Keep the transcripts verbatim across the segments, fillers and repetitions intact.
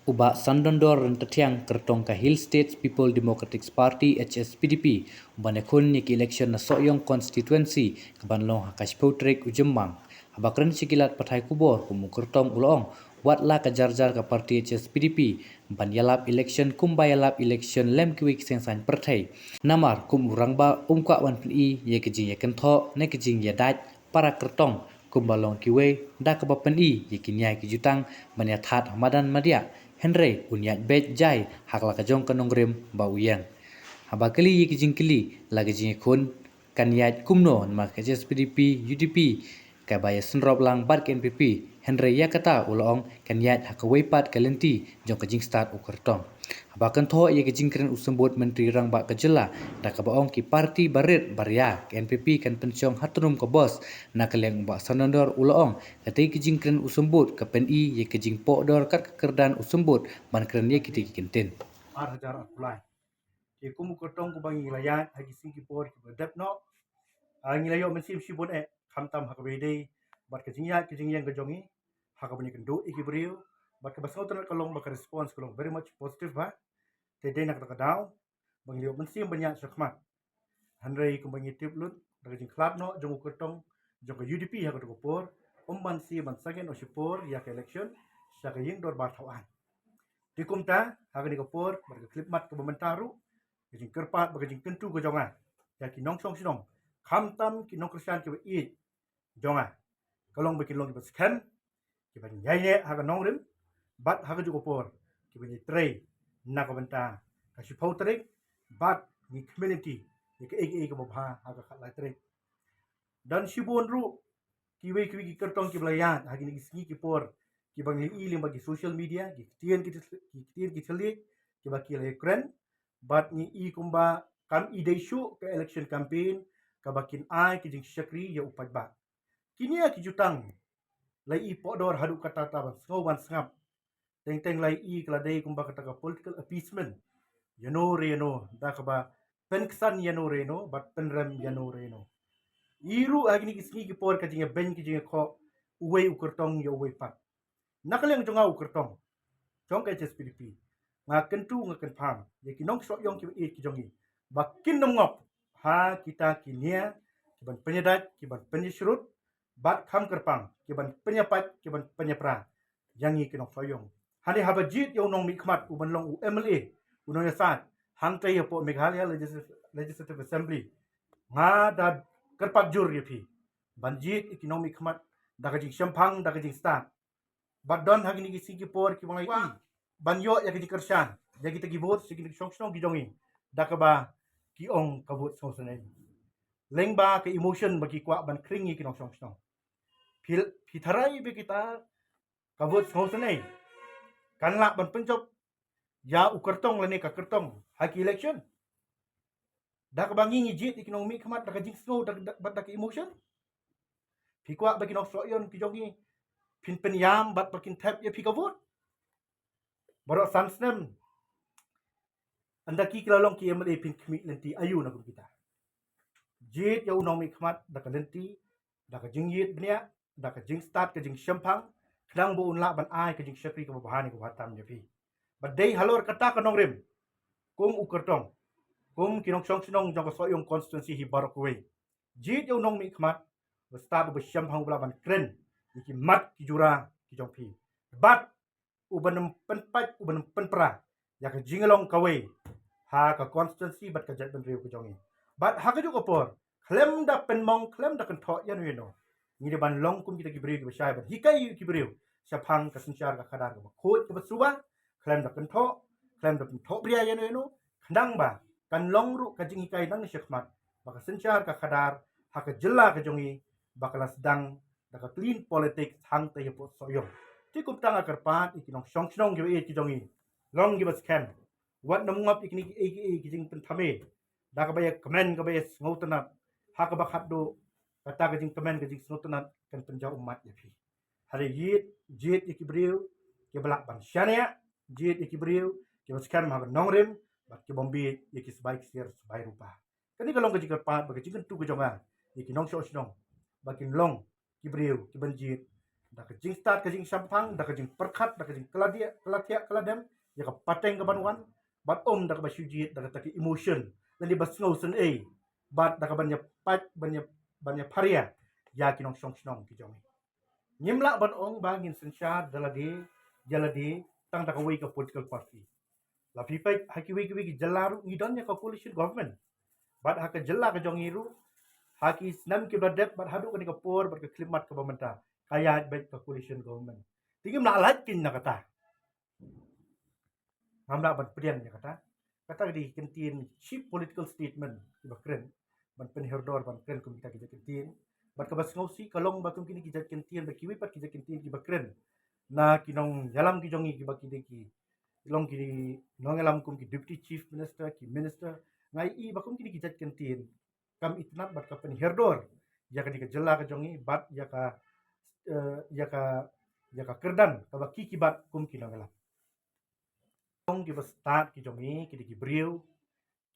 U Bah Sandondor Ryntathiang, kyrtong ka Hill States People Democratic Party, H S P D P, u ban ïakhun ïa ki election na Sohiong Constituency, ka ban long ha ka shiphew tarik u Jymmang. Haba kren sha ki lad pathai khubor, kum u kyrtong u la ong, wat la ka jar jar ka party H S P D P ban ïalap election kumba ïalap election lem kiwei ki seng saiñ pyrthei. Namar kum u rangbah um kwah ban pyni ïa ka jingïakynthoh ne ka jingïadait para kyrtong kumba long kiwei, da kaba pyni ïa ki nia ki jutang ban ïathad ha madan madiah, hynrei un ïaid beit jai ha la ka jong ka nongrim ba u ïeng. Haba kylli ïa ki jingkylli la ka jingïakhun kan ïaid kumno, namar ka H S P D P U D P kaba ïasynrop lang bad ka N P P, hynrei ïa kata u la ong kan ïaid ha kawei pat ka lynti jong ka jingstad u kyrtong. Haba kynthoh ïa ka jingkren u symbud Myntri Rangbah ka jylla, da kaba ong ki party barit baria, ka N P P kan pynshong ha tnum ka bos. Na ka liang u Bah Sandondor u la ong, katei ka jingkren u symbud ka pyni ïa ka jingpohdor kat ka kyrdan u symbud ban kren ïa kitei ki kyntien. Ar hajar arphew lai. Te kum u kyrtong kumba ngi la ïaid ha ki sngi ki por kiba dep noh, ah, ngi la ïoh mynsiem shibun eh, khamtam ha kaba ïadei bad ka jingïaid ka jingïeng ka jong ngi ha kaba ngi kynduh ïa ki briew, bad kaba sngewtynnat ka long ba ka response ka long very much positive bha. Te dei na kata ka daw ba ngi la ïoh mynsiem ban ïaid shakhmat. Hynrei kumba ngi tip lut, da ka jingkhlad noh jong u kyrtong jong ka U D P ha kato ka por, um ban sngewbha ban sangeh noh shipor ïa ka election sha ka ïing dorbar thaw aiñ. Te kumta, ha kane ka por bad ka khyllipmat kaba mynta ruh, ka jingkyrpad bad ka jingkyntu ka jong nga ïa ki nongshong shnong, khamtam ki nongkyrshan kiba ïeit jong nga, ka long ba kin long kiba skhem, kiba ïaineh ha ka nongrim bad ha kajuh ka por, kiba ïatrei na ka bynta ka shiphew tarik, bad ngi khmih lynti ïa kaei kaei kaba bha ha ka khatlai tarik. Don shibun ruh kiwei kiwei ki kyrtong kiba la ïaid ha kine ki sngi ki por, kiba ngi la ïohi lyngba ki social media, ki ktien ki, ki ktien ki thylliej kiba ki la ïakren, bad ngi i kumba kam i dei shuh ka election campaign kaba kin ai ka jingshakri ïa u paidbah. Kine ki jutang la i pohdor haduh katta katta ban sngew ban sngap. Teng teng la i ka la dei kumba kata ka political appeasement ïano re ïano, da kaba pynksan ïano re ïano bad pynrem ïano re ïano. I ruh ha kine ki sngi ki por ka jingïabeiñ ka jingïakhoh uwei u kyrtong ïa uwei pat. Na ka liang jong nga u kyrtong jong ka H S P D P, nga kyntu nga kynpham ïa ki nongshong shnong kiba ïeit ki jong ngi ba kin nym ngop ha kita ki nia kiban pynïadait, kiban pynïashrut, bad kham kyrpang kiban pynïapait, kiban pynïapra ïa ngi ki nongshong shnong. Hangne haba jied ïa u nongmihkhmat uban long u M L A, u nongïasaid hangtei hapoh Meghalaya Legisl-, Legislative Assembly, nga da kyrpad jur ïa phi ban jied ïa ki nongmihkhmat da ka jingshemphang, da ka jingstad. Bad don ha kine ki sngi ki por kiba nga ïohi ban ïoh ïa ka jingkyrshan ïa kita ki vote sha ki nongshong shnong ki jong ngi, da kaba ki ong ka vote sngewsynei. Lyngba ka emotion ba ki kwah ban khring ïa ki nongshong shnong. Phi, phi tharai ba kita ka vote sngewsynei kan lah ban pynjop ïa u kyrtong lane ka kyrtong ha ki election? Da kaba ngi ngi jied ïa ki nongmihkhmat da ka jingsngew, da, da, bad da ka emotion. Phi kwah ba ki nongshong shnong ki jong ngi phin pynïam bad ba kin thep ïa phi ka vote? Baroh san snem ynda ki ki la long ki M L A phin khmih lynti aïu na kum kita? Jied ïa u nongmihkhmat da ka lynti, da ka jingïeit bniah, da ka jingstad, ka jingshemphang, khnang ba un lah ban ai ka jingshakri kaba bha ne kaba bha tam ïa phi. Bad dei halor kata ka nongrim, kum u kyrtong, kum ki nongshong shnong jong ka Sohiong constituency hi baroh kawei, jied ïa u nongmihkhmat uba stad, uba shemphang, uba lah ban kren ïa ki mat ki jura ki jong phi. Bad uban ym pynpait, uban ym pynpra ïa ka jinglong kawei ha ka constituency bad ka jaitbynriew ka jong ngi. Bad ha kajuh ka por, khlem da pynmong, khlem da kynthoh ïano ïano, ngi dei ban long kum kita ki briew kiba shai ban hikai ïa ki briew shaphang ka synshar ka khadar kaba khuid kaba suba, khlem da kynthoh, khlem da pynthohbria ïano ïano, khnang ba kan long ruh ka jinghikai nangne shakhmat ba ka synshar ka khadar ha ka jylla ka jong ngi ba ka la sdang da ka clean politics hangtei hapoh Sohiong. Te kumta nga kyrpad ïa ki nongshong shnong kiba ïeit ki jong ngi, long kiba skhem, wat nym ngop ïa kine kiei kiei ki jingpynthame da kaba ïakmen, kaba ïasngewtynnat, ha kaba khatduh kata ka jingkmen, ka jingsngewtynnat kan pynjaw ummat ïa phi. Hynrei jied, jied ïa ki briew kiba lah ban shaniah, jied ïa ki briew kiba skhem ha ka nongrim bad kibym bieit ïa ki sbai ksiar sbai rupa. Kane ka long ka jingkyrpad bad ka jingkyntu ka jong nga ïa ki nongshong shnong ba kin long ki briew kiban jied da ka jingstad ka jingshemphang, da ka jingpyrkhat, da ka jingkylla thiah, kylla thiah, kylla dem ïa ka pateng ka ban wan, bad ym da kaba shu jied da kata ka emotion, lane ba sngewsynei, bad da ka ban ïa pait, ban ïa, ban ïa pharia ïa ki nongshong shnong ki jong ngi. Ngim lah ban ong ba ngin synshar da lade ïa lade tang da kawei ka political party. La phi peit ha kiwei kiwei ki jylla ruh ngi don ïa ka coalition government. Bad ha ka jylla ka jong ngi ruh, ha ki snem kiba la dep bad haduh kane ka por bad ka khyllipmat kaba mynta, ka ïaid beit ka coalition government. Te ngim lah lait keiñ na kata. Ngam lah ban pdiang ïa kata. Kata ka dei ki kyntien cheap political statement kiba kren ban pynhiar dor, ban kren kum kita ki jait kyntien. Bad kaba sngewsih ka long ba kum kine ki jait kyntien, bad kiwei pat ki jait kyntien kiba kren na ki nongïalam ki jong ngi kiba ki dei ki, long ki nongïalam kum ki deputy chief minister, ki minister. Nga ïohi ba kum kine ki jait kyntien kam itynnad bad ka pynhiar dor ïa kane ka jylla ka jong ngi bad ïa ka, eh, ïa ka, ïa ka kyrdan kaba ki, ki bat kum ki nongïalam. Ong kiba stad ki jong ngi ki dei ki briew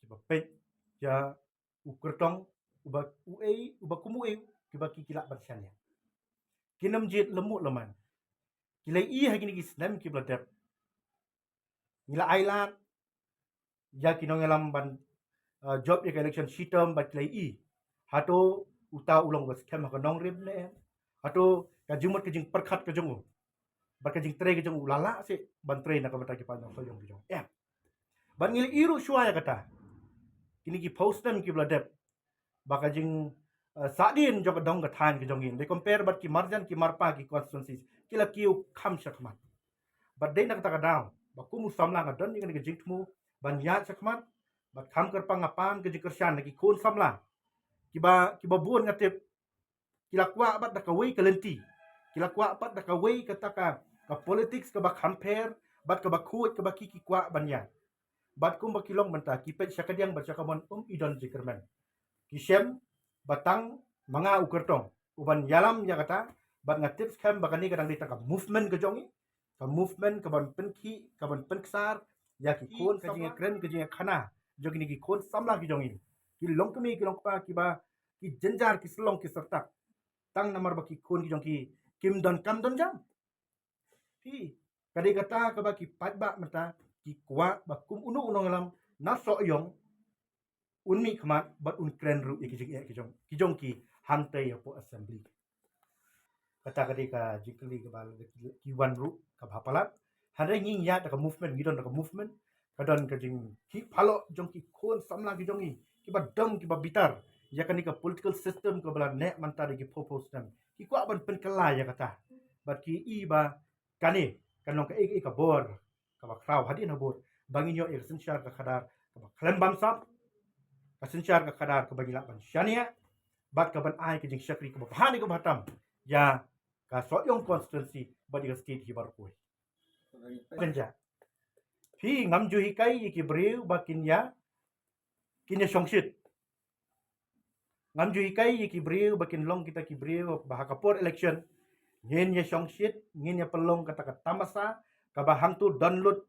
kiba peit ïa u kyrtong uba uei, uba kum uei, kiba ki, ki lah ban shaniah. Kin ym jied lehmut lehman. Ki la ïohi ha kine ki snem kiba la dep. Ngi la ailad ïa ki nongïalam ban, uh, jop ïa ka election shi term bad ki la ïohi. Hato uta u long ba skhem ha ka nongrim ne em? Hato ka jingmut ka jingpyrkhat ka jong u bad ka jingtrei ka jong u la lah seh ban trei na ka bynta ki paidbah sohïong ki jong em? Bad ngi la ïohi ruh shuwa ïa kata, kine ki phew snem kiba la dep, ba ka jing, eh, sahdien jong ka dong ka thaiñ ka jong ngi, dei compare bad ki marjan ki marpa ki constituencies, ki la kiew kham shakhmat. Bad dei na kata ka daw ba kum u samla nga don ïa kane ka jingthmu ban ïaid shakhmat, bad kham kyrpang nga pan ka jingkyrshan na ki khun samla kiba, kiba bun nga tip ki la kwah bad da kawei ka lynti, ki la kwah bad da kawei kata ka, ka politics kaba kham pher bad kaba khuid kaba ki, ki kwah ban ïaid. Bad kumba ki long mynta, ki peit sha kadiang bad sha kamon, um i don jingkyrmen. Ki shem ba tang ma nga u kyrtong u ban ïalam ïa kata. Bad nga tip skhem ba kane ka dang dei tang ka movement ka jong ngi, ka movement ka ban pynkhih, ka ban pynksar ïa ki khun, ka jingïakren, ka jingïakhana jong kine ki khun samla ki jong ngi, ki longkmie ki longkpa, kiba ki jynjar, ki shlong ki syrtak, tang namar ba ki khun ki jong ki kim don kam don jam. Phi, ka dei kata kaba ki paidbah mynta ki kwah ba kum uno uno u nongïalam na sohïong un mihkhmat bad un kren ruh ïa ki jingeh ki jong, ki jong ki hangtei hapoh assembly. Kata ka dei ka jingkylli kaba ki wan ruh kaba palat. Hynrei ngi ïaid da ka movement, ngi don da ka movement, ka don ka jingkhih palat jong ki khun samla ki jong ngi kiba dom kiba bitar ïa kane ka political system kaba la neh mynta da ki phew phew snem. Ki kwah ban pynkylla ïa kata. Bad ki i ba kane kan long kaei kaei ka bor kaba khraw hadien habud ba ngin ïoh ïa ka synshar ka khadar kaba khlem bamsap, ka synshar ka khadar kaba ngi lah ban shaniah, bad ka ban ai ka jingshakri kaba bha ne kaba bha tam ïa ka sohïong constituency bad ïa ka state hi baroh kawei. Kynja, phi, ngam ju hikai ïa ki briew ba kin ïa, kin ïa shongshit. Ngam ju hikai ïa ki briew ba kin long kita ki briew ba ha ka por election ngin ïa shongshit, ngin ïa pynlong kata ka tamasa kaba hangto don lut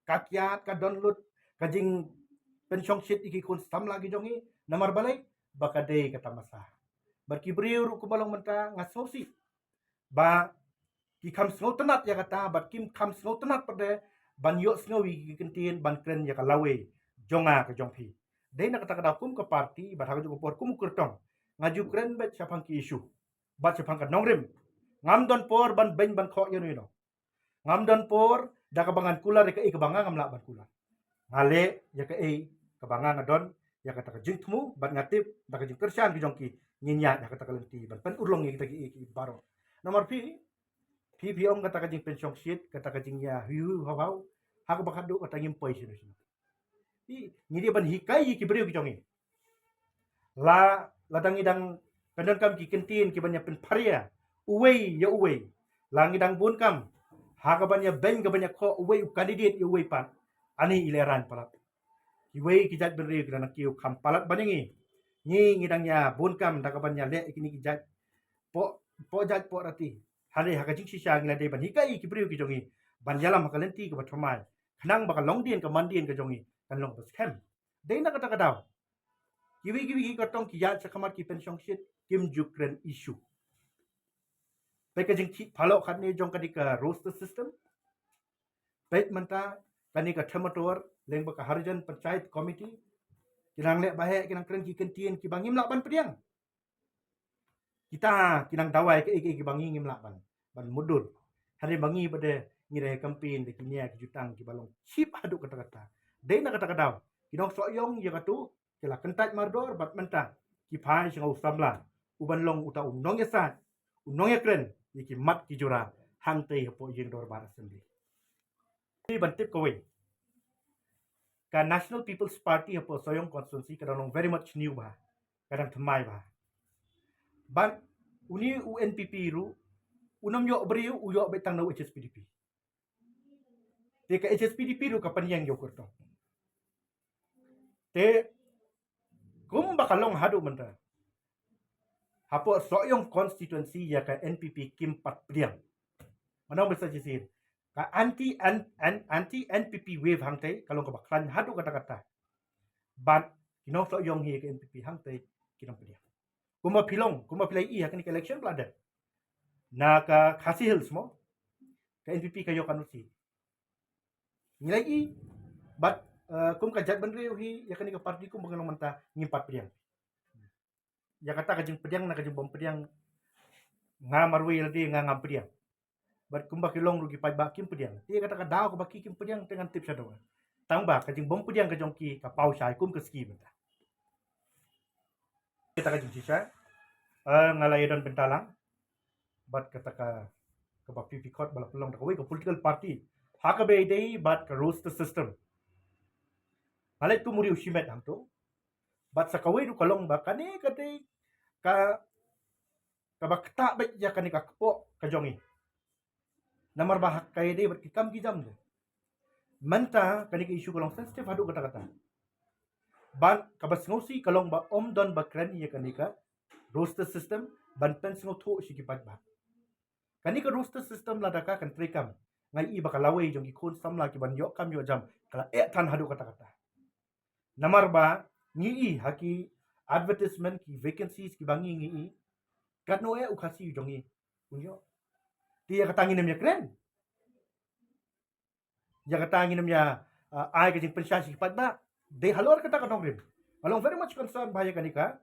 ka kiad, ka don lut ka jingpynshongshit ïa ki khun samla ki jong ngi. Namar balei? Ba ka dei ka tamasa. Bad ki briew ruh kumba long mynta, nga sngewsih ba ki kham sngewtynnad ïa kata, bad kim kham sngewtynnad pat de ban ïohsngew ïa ki kyntien, ban kren ïa ka lawei jong nga ka jong phi. Dei na kata ka daw kum ka party bad ha kajuh ka por kum u kyrtong, nga ju kren beit shaphang ki issue bad shaphang ka nongrim. Ngam don por ban beiñ ban khoh ïano ïano. Ngam don por da kaba ngan kular ïa kaei kaba nga ngam lah ban kular. Nga leh ïa kaei kaba nga nga don ïa kata ka jingthmu, bad nga tip da ka jingkyrshan ki jong ki ngin ïaid ha kata ka lynti ban pynurlong ïa kita kiei kiei baroh. Namar phi, phi, phi ong kata ka jingpynshongshit, kata ka jingïahiu haw haw, ha kaba khatduh kata ngim poi shano shano. Phi, ngi dei ban hikai ïa ki briew ki jong ngi. La, lada ngi dang pyndonkam ki kyntien ki ban ïa pynpharia uwei ïa uwei, la ngi dang bun kam ha ka ban ïa beiñ, ka ban ïa khoh uwei u candidate ïa uwei pat, ani i lehrain palat. Kiwei ki jait bynriew ki dang kiew kham palat ban ïa ngi. Ngi, ngi dang ïa bun kam da ka ban ïa leh ïa kine ki jait poh, poh jait poh rati. Hynrei ha ka jingshisha ngi la dei ban hikai ïa ki briew ki jong ngi ban ïalam ha ka lynti kaba thymmai, khnang ba ka longdien ka mandien ka jong ngi kan long ba skhem. Dei na kata ka daw kiwei kiwei ki kyrtong ki ïaid shakhmat ki pynshongshit, kim ju kren issue. Ka jingthik phalok khatni jong kane ka roster system. Peit mynta kane ka Thamator leng ba ka Harijan Panchayat Committee ki nang leh ba heh, ki nang kren ki kyntien ki ba ngim lah ban pdiang. Kita ki nang dawai ka ei ka ei ki ba ngi ngim lah ban ban mudui. Hynrei ba ngi ba de ngi dei campaign da ki nia ki jutang ki ba long chip haduh katta katta. Dei na kata ka daw ki nongsoh ïong ïa katu ki la kyntait mardor bad mynta ki phai sha nga u samla u ban long uta u nongïasaid u nongïakren ïa ki mat ki jura hangtei hapoh ïing dorbar assembly. Te ban tip kawei, ka National People's Party hapoh Sohiong constituency ka dang long very much new bha, ka dang thymmai bha. Bad uni u N P P ruh u nym ïoh briew, u ïoh beit tang na u H S P D P. Te ka H S P D P ruh ka pynïeng ïa u kyrtong. Te kumba ka long haduh mynta, hapoh Sohiong constituency ïa ka N P P kim pat pdiang. Mynta ba sa shisien ka anti an, an, anti N P P wave hangtei ka long kaba khlaiñ haduh katta katta. Bad ki nongsoh ïong hi ka N P P hangtei ki nongpdiang. Kumba phi long, kumba phi la ïohi ha kane ka election ba la dep na ka Khasi Hills mo, ka N P P ka ïoh ka nutsi. Ngi la ïohi bad, eh, kum ka jaitbynriew hi ïa kane ka party kumba ngi long mynta ngim pat pdiang. Ïa kata ka jingpdiang na ka jingbym pdiang, nga marwei lade nga ngam pdiang. Bad kumba ki long ruh ki paidbah kim pdiang. Te ïa kata ka daw kaba ki kim pdiang te ngan tip shaduh. Tang ba ka jingbym pdiang ka jong ki ka paw shai kum ka ski mynta. Kata ka jingshisha, eh, nga la ïadon bynta lang bad kata ka, kaba phi phi khot ba la pynlong da kawei ka political party ha kaba ïadei bad ka roster system. Nga leit kum u riew shimet hangto. Bad sa kawei ruh ka long ba kane ka dei ka, kaba ktah beit ïa kane ka kpoh ka jong ngi. Namar ba ha ka ïadei bad ki kam ki jam de, mynta kane ka issue ka long sensitive haduh katta katta. Bad kaba sngewsih ka long ba ym don ba kren ïa kane ka roster system ban pynsngewthuh sha ki paidbah. Kane ka roster system lada ka kan treikam, nga ïohi ba ka lawei jong ki khun samla ki ban ïoh kam ïoh jam ka la eh than haduh katta katta. Namar ba ngi ïohi ha ki advertisement ki vacancies ki ba ngi ngi ïohi, katno eh u Khasi u jong ngi un ïoh. Te ïa kata ngin ym ïa kren. Ïa kata ngin ym ïa, ah, ai ka jingpynshai sha ki paidbah. Dei halor kata ka nongrim nga long very much concerned bha ïa kane ka,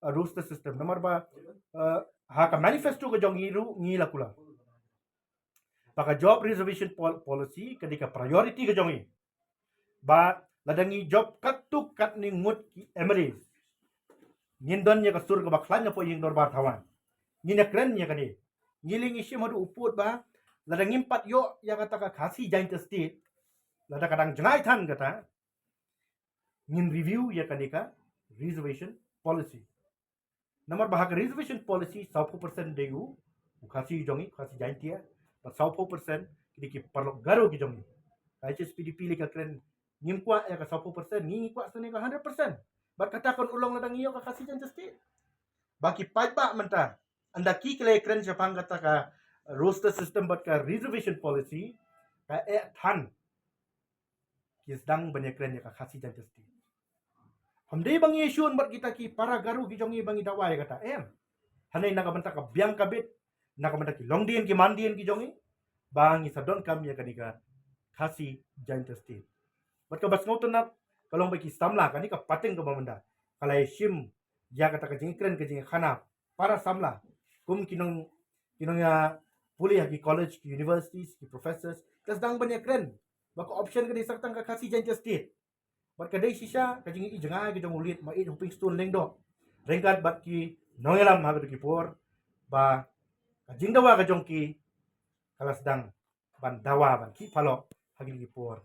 ah, roster system. Namar ba, ah, ha ka manifesto ka jong ngi ruh ngi la kular ba ka job reservation pol-, policy ka dei ka priority ka jong ngi. Ba lada ngi job katto katne ngut ki M L As, ngin don ïa ka sur kaba khlaiñ hapoh ïing dorbar thawaiñ. Ngin ïa kren ïa kane. Ngi leh ngi shim haduh u pud ba lada ngim pat ïoh ïa kata ka Khasi Jaintia State, lada ka dang jngai than kata, ngin review ïa kane ka reservation policy. Namar ba ha ka reservation policy sawphew percent dei u, u Khasi jong ngi, Khasi Jaintia, bad sawphew percent ki dei ki paralok Garo ki jong ngi. Ka H S P D P lei ka kren ngim kwah ïa ka sawphew percent, ngi ngi kwah sngewbha ka hundred percent. Bad kata kan urlong lada ngi ïoh ka Khasi Jaintia State. Ba ki paidbah mynta, ynda ki ki leh kren shaphang kata ka roster system bad ka reservation policy, ka eh than ki sdang ban ïa kren ïa ka Khasi Jaintia State. Kam dei ba ngi ïashun bad kita ki para Garo ki jong ngi ba ngi dawa ïa kata, em. Hangne na ka bynta ka biang ka bit, na ka bynta ki longdien ki mandien ki jong ngi, ba ngi sa donkam ïa kane ka Khasi Jaintia State. Bad kaba sngewtynnat ka long ba ki samla, kane ka pateng kaba mynta, ka la ïashim ïa kata ka jingkren ka jingkhana para samla, kum ki nong, ki nongïapule ha ki college, ki universities, ki professors, ka sdang ban ïa kren ba ka option ka dei sa tang ka Khasi Jaintia State. Bad ka dei shisha ka jingïohi jngai ka jong u Late Maieit Hopingstone Lyngdoh ryngkat bad ki nongïalam ha kito ki por, ba ka jingdawa ka jong ki ka la sdang ban dawa ban khih phalok ha kito ki por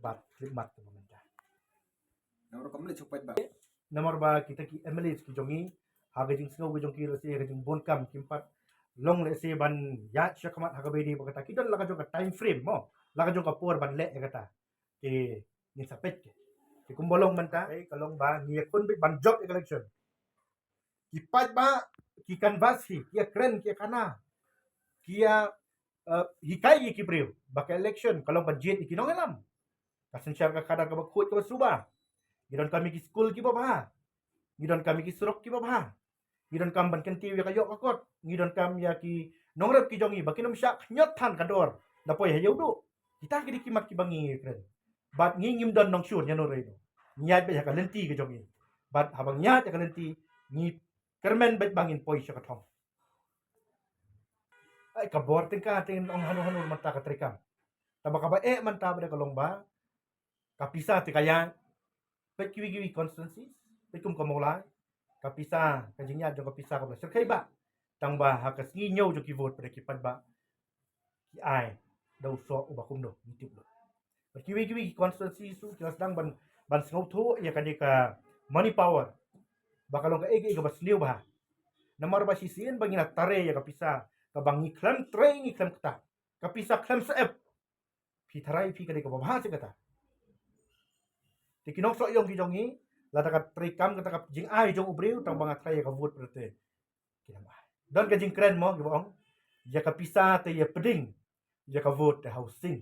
bad khyllipmat kaba mynta. Namar ba kita ki M L As ki jong ngi, ha ka jingsngew ka jong ki, lehse ka jingbun kam kim pat long lehse ban ïaid shakhmat ha kaba ïadei bad kata, ki don la ka jong ka time frame mo, la ka jong ka por ban leh ïa kata. Te ngin sa peit ke. Te kumba long mynta, eh, ka long ba ngi ïakhun beit ban jop ïa ka election. Ki paidbah ki canvass hi, ki ïakren, ki ïakhana, ki ïa, eh, hikai ïa ki briew ba ka election ka long ban jied ïa ki nongïalam. Ka synshar ka khadar kaba khuid kaba suba. Ngi donkam ïa ki skul kiba bha. Ngi donkam ïa ki surok kiba bha. Ngi donkam ban kyntiew ïa ka ïoh ka kot. Ngi donkam ïa ki, nongrep ki jong ngi ba kin ym shah khñiot than ka dor da poi ha ïewduh. Kita ki dei ki mat kiba ngi kren. Bad ngi ngim don nongshun ïa no re no. Ngi ïaid beit ha ka lynti ka jong ngi. Bad haba ngi ïaid ha ka lynti, ngi kyrmen beit ba ngin poi sha ka thong. Ai, ka bor tyngka te ngin ong hano hano mynta ka treikam. Tangba kaba eh mynta ba dei ka long ba ka pisa te ka ïaid. Peit kiwei kiwei constituencies, peit kum ka Mawlai, ka pisa, ka jingïaid jong ka pisa ka ba la shyrkhei bha. Tangba ha ka sngi hynñiew jong ki vote pat ki paidbah ki ai da u soh uba kumno, ngi tip lut. Bad kiwei kiwei ki constituencies ruh ki la sdang ban, ban sngewthuh ïa kane ka money power ba ka long kaei kaei kaba sniew bha. Namar ba shisien ba ngi la tare ïa ka pisa kaba ngi khlem trei ngi khlem ktah, ka pisa khlem syep, phi tharai phi ka dei kaba bha seh kata. Te ki nongshong ïong ki jong ngi, lada ka treikam kata ka jingai jong u briew, tangba nga tharai ïa ka vote pat te ki nang ai. Don ka jingkren mo kiba ong, ïa ka pisa te ïa pdeng, ïa ka vote te ha u sing.